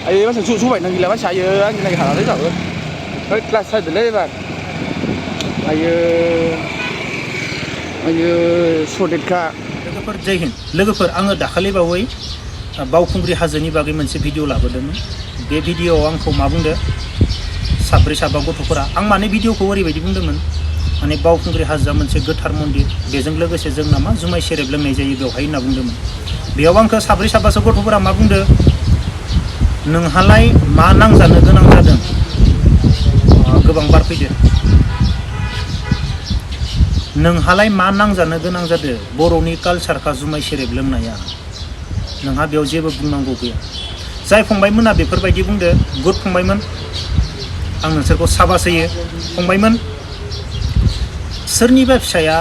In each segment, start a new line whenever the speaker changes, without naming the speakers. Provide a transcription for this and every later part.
Ấy bác chú phải nâng là bác trái anh này hả đấy rồi. Đấy là sai từ đây bạn. Ayo Sodeka.
लोगोफोर जय हिन्द लोगोफोर आङो दाखालि बावै बावखुंग्रि हाजोनि बागै मोनसे भिडिअ लाबोदोंमोन बे भिडिअआव आंखौ मा बुंदो साब्रै साबा गथ'फोरा आं माने भिडिअखौ ओरैबायदि बुंदोंमोन माने बावखुंग्रि हाजोआ मोनसे गोथार मन्दिर बेजों लोगोसे जोंना मा जुमाय सेरेब लोंनाय जायो बेवहाय होनना बुंदोंमोन बेयाव आंखौ साब्रै साबासो गथ'फोरा मा बुंदो नोंहालाय मा नांजानो गोनां जादों गोबां बार फैदो नोंहालाय मा नांजानो गोनां जादों बर'नि कालचारखा जुमाय सेरेब लोंनाया नोंहा बेयाव जेबो बुंनांगौ गैया जाय फंबायमोना बेफोरबायदि बुंदो गुड फंबायमोन आं नोंसोरखौ साबास होयो फंबायमोन सोरनिबा फिसाया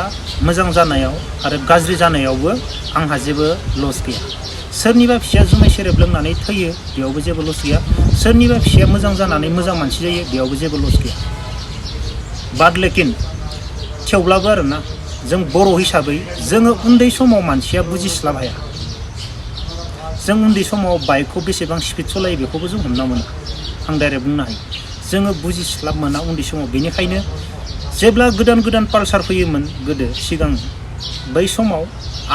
मोजां जानायाव आरो गाज्रि जानायावबो आंहा जेबो लस गैया सोरनिबा फिसाया जुमाय सेरेब लोंनानै थैयो बेयावबो जेबो लस गैया सोरनिबा फिसाया मोजां जानानै मोजां मानसि जायो बेयावबो जेबो लस गैया बाट लेकिन थेवब्लाबो आरोना जों बर' हिसाबै जोङो उन्दै समाव मानसिया बुजिस्लाब हाया जों उन्दै समाव बाइकखौ बेसेबां स्पिड सालायो बेखौबो जों हमना मोना आं डाइरेक्ट बुंनो हायो जोङो बुजिस्लाब मोना उन्दै समाव बेनिखायनो जेब्ला गोदान गोदान पालसार फैयोमोन गोदो सिगां बै समाव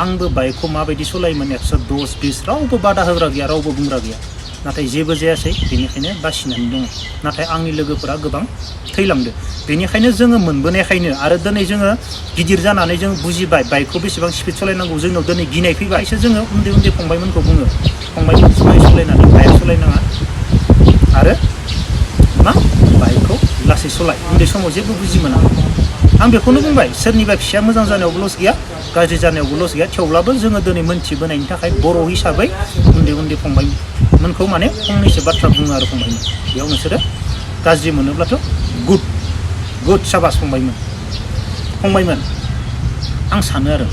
आंबो बाइकखौ माबायदि सालायोमोन 110 20 रावबो बादा होग्रा गैया रावबो बुंग्रा गैया नाथाय जेबो जायासै बेनिखायनो बासिनानै दङ नाथाय आंनि लोगोफोरा गोबां थैलांदो बेनिखायनो जोङो मोनबोनायखायनो आरो दिनै जोङो गिदिर जानानै जों बुजिबाय बाइकखौ बेसेबां स्पिड सालायनांगौ जोंनाव दिनै गिनाय फैबायसो जोङो उन्दै उन्दै फंबायमोनखौ बुङो फंबायमोन जुमाय सालायनानै बाइक सालायनाङा आरो मा बाइकखौ लासै सालाय उन्दै समाव जेबो बुजि मोना आं बेखौनो बुंबाय सोरनिबा फिसाया मोजां जानायावबो लस गैया गाज्रि जानायावबो लस गैया थेवब्लाबो जोङो दिनै मोनथिबोनायनि थाखाय बर' हिसाबै उन्दै उन्दै फंबायमोनखौ माने फंनैसो बाथ्रा बुङो आरो फंबायमोन बेयाव नोंसोरो गाज्रि मोनोब्लाथ' गुड साबास फंबायमोन आं सानो आरो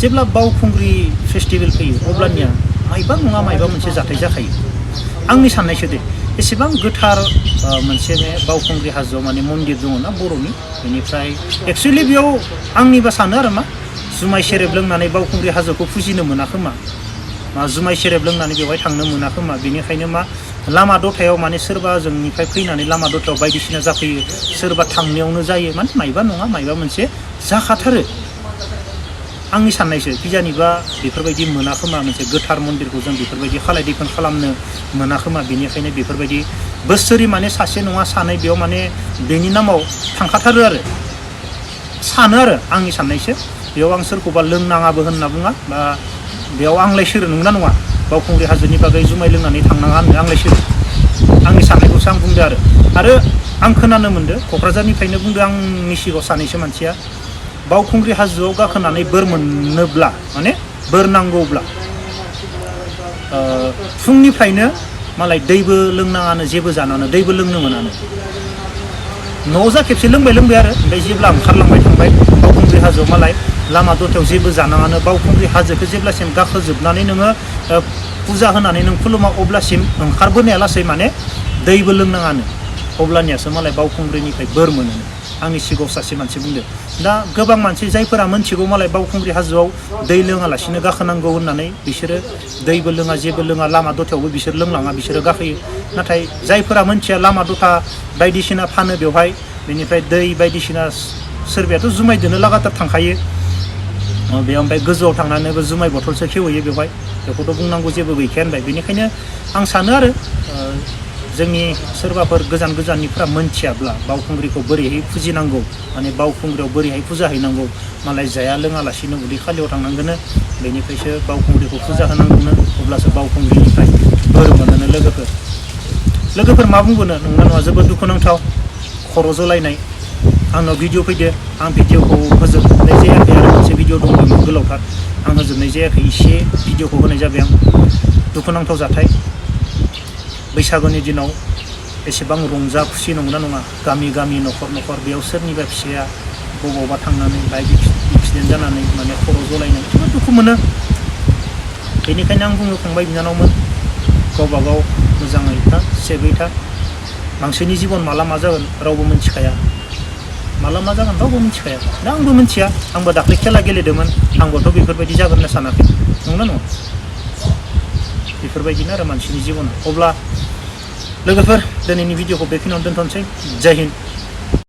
जेब्ला बावखुंग्रि फेस्टिभेल फैयो अब्लानिया मायबा नङा मायबा मोनसे जाथाय जाखायो आंनि साननायसो दे एसेबां गोथार मोनसे बे बावखुंग्रि हाजोआव माने मन्दिर दङ ना बर'नि बेनिफ्राय एक्सुवेलि बेयाव आंनिबा सानो आरो मा जुमाय सेरेब लोंनानै बावखुंग्रि हाजोखौ फुजिनो मोनाखोमा मा जुमाय सेरेब लोंनानै बेवहाय थांनो मोनाखोमा बेनिखायनो मा लामा दथायाव माने सोरबा जोंनिफ्राय फैनानै लामा दथायाव बायदिसिना जाफैयो सोरबा थांनायावनो जायो माने मायबा नङा मायबा मोनसे जाखाथारो आंनि साननायसो किजानिबा बेफोरबायदि मोनाखोमा मोनसे गोथार मन्दिरखौ जों बेफोरबायदि खालाय दैफोन खालामनो मोनाखोमा बेनिखायनो बेफोरबायदि बोसोरै माने सासे नङा सानै बेयाव माने बेनि नामाव थांखाथारो आरो सानो आरो आंनि साननायसो बेयाव आं सोरखौबा लोंनाङाबो होनना बुङा बा बेयाव आंलाय सोर नंगौना नङा बावखुंग्रि हाजोनि बागै जुमाय लोंनानै थांनाङा होननो आंलाय सोर आंनि साननायखौसो आं बुंदो आरो आं खोनानो मोनदो क'क्राझारनिफ्रायनो बुंदो आंनि सिगाङाव सानैसो मानसिया बावखुंग्रि हाजोआव गाखोनानै बोर मोननोब्ला माने बोर नांगौब्ला फुंनिफ्रायनो मालाय दैबो लोंनाङानो जेबो जानानो दैबो लोंनो मोनानो न'आव जा खेबसे लोंबाय आरो ओमफ्राय जेब्ला ओंखारलांबाय थांबाय बावखुंग्रि हाजोआव मालाय लामा दथायाव जेबो जानाङानो बावखुंग्रि हाजोखौ जेब्लासिम गाखोजोबनानै नोङो फुजा होनानै नों खुलुमा अब्लासिम ओंखारबोनाया लासै माने दैबो लोंनाङानो अब्लानियासो मालाय बावखुंग्रिनिफ्राय बोर मोनो आंनि सिगाङाव सासे मानसि बुंदो दा गोबां मानसि जायफोरा मोनथिगौ मालाय बावखुंग्रि हाजोआव दै लोङालासिनो गाखोनांगौ होननानै बिसोरो दैबो लोङा जेबो लोङा लामा दथायावबो बिसोर लोंलाङा बिसोरो गाखोयो नाथाय जायफोरा मोनथिया लामा दथा बायदिसिना फानो बेवहाय बेनिफ्राय दै बायदिसिना सोरबायाथ' जुमायदोनो लागातार थांखायो बेयाव ओमफ्राय गोजौआव थांनानैबो जुमाय बथलसो खेवहैयो बेवहाय बेखौथ' बुंनांगौ जेबो गैखाया होनबाय बेनिखायनो आं सानो आरो जोंनि सोरबाफोर गोजाननिफ्रा मोनथियाब्ला बावखुंग्रिखौ बोरैहाय फुजिनांगौ माने बावखुंग्रियाव बोरैहाय फुजा हैनांगौ मालाय जाया लोङालासिनो उदै खालियाव थांनांगोनो बेनिफ्रायसो बावखुंग्रिखौ फुजा होनांगौनो अब्लासो बावखुंग्रिनिफ्राय बोर मोनोनो लोगोफोर मा बुंगोनो नंगौना नङा जोबोद दुखुनांथाव खर' जलायनाय आंनाव भिडिअ फैदो आं भिडिअखौ फोजोबनाय जायाखै आरो मोनसे भिडिअ दंमोन गोलावथार आं होजोबनाय जायाखै एसे भिडिअखौ होनाय जाबाय आं दुखुनांथाव जाथाय बैसागुनि दिनाव एसेबां रंजा खुसि नंगौना नङा गामि न'खर बेयाव सोरनिबा फिसाया बबावबा थांनानै बाइक एक्सिडेन्ट जानानै माने खर' जलायनाय जोबोद दुखु मोनो बेनिखायनो आं बुङो फंबाय बिनानावमोन गावबा गाव मोजाङै था सेफै था मानसिनि जिबन माला मा जागोन रावबो मिथिखाया माला मा जागोन रावबो मिथिखाया दा आंबो मिथिया आंबो दाख्लै खेला गेलेदोंमोन आंबोथ' बेफोरबायदि जागोन होनना सानाखै नंगौना नङा बेफोरबायदिनो आरो मानसिनि जिबना अब्ला लोगोफोर दिनैनि भिडिअखौ बेखिनियावनो दोनथ'नोसै जय हिन्द